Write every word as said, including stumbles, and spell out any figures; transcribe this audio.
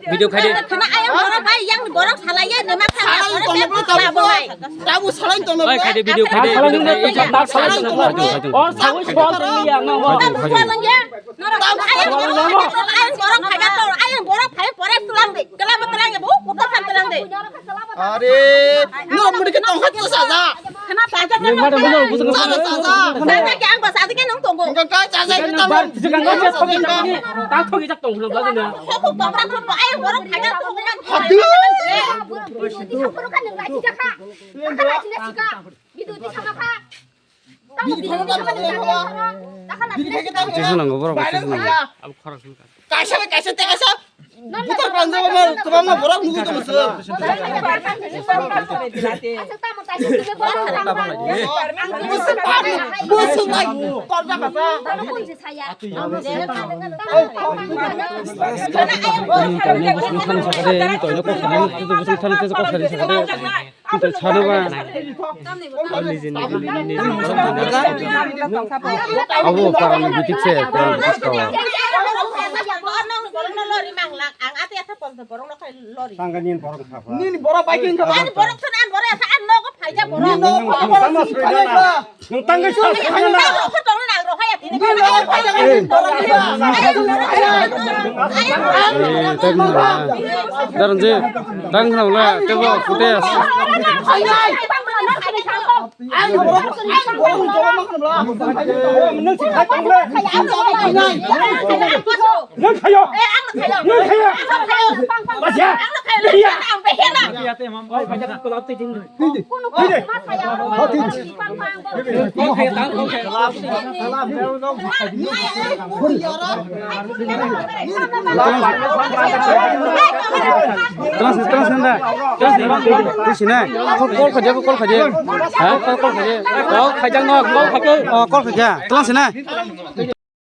Video khai de. Khana ayang borok bai, yang borok salai ya, nema khana borok bai. Tabu salai tong. Oi, khai de video khai de. Salai tong. Salai tong. Or sawi spot ya, ma. Ayang borok, ayang borok khai de, ayang borok khai pore tulang de. Kela ba tulang de, bu kuta khan tulang de. Are, nora mudi ke tong khat saja. Khana saja ke. Mara mara busuk. Saja saja. Saja ke ang ba saja ke nong tonggo. Engka kai saja ke tong. Bar sisi kan saja. Tak thok ijak tong khna ba na. Khok khok tong ran khok ai borok khaja tong man. Hadu. Bidu di sama kha. Bidu di sama kha. Bini phano dam tong le phala. Bini khai ke tang. Kaisa nango borok, kaisa nango. Kaisa bai kaisa te kaisa. Butar panjaba ma kwbangma borok nugwi tong se. Busu pan, busu lai. Torja kasa. Toilo kok, toilo kok, toilo kok. Tei sanoba. Abo parani bitik se, parani bitik se. Nini borok bai khe wngkha ba? Ani borok thon, ani borok sa, ani nogo phaijak borok. Nini nogo phaijak borok. Nwng tangwi sa, sa, sa, sa. Eh, tei nung ba. Dar nje, dar nung khna wala, tei bo, kute. Nung khayo. Nung khayo. Basia. Iya. Tlang sini, tlang sini da. Tlang sini. Tisi na. Call, call khaja, call khaja. Ha? Call, call khaja. Call khaja no, call khaja. Oh, call khaja. Tlang sini.